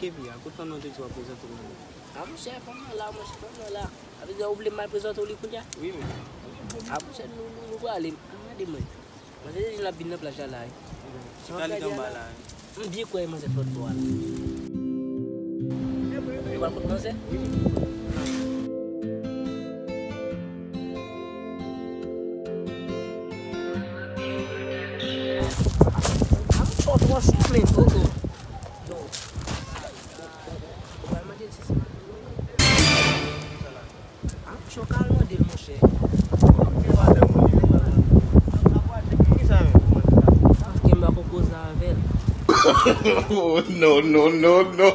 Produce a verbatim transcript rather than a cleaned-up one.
Epi, a kote fanm nan te di w ap prezante w la? A, monchè, fanm nan la, monchè, fanm nan la. A vle di, ou vle m al prezante w li kounye a? Wi, men. A, monchè, nou, nou, nou prale. Gade mwen. Manzè Jejin ap vin nan plaj la, la, wi. Chita li anba la, wi. M byen kwè manzè t lòt bò a la. Ou pral kot manzè? Wi. Ap fò twò chè, men, Toto. Yo. Ou pral mande l si se pa. Ah, cho ka al mande l, monchè. Kenbe ak yon koze avè l. Oh, no, no, no, no.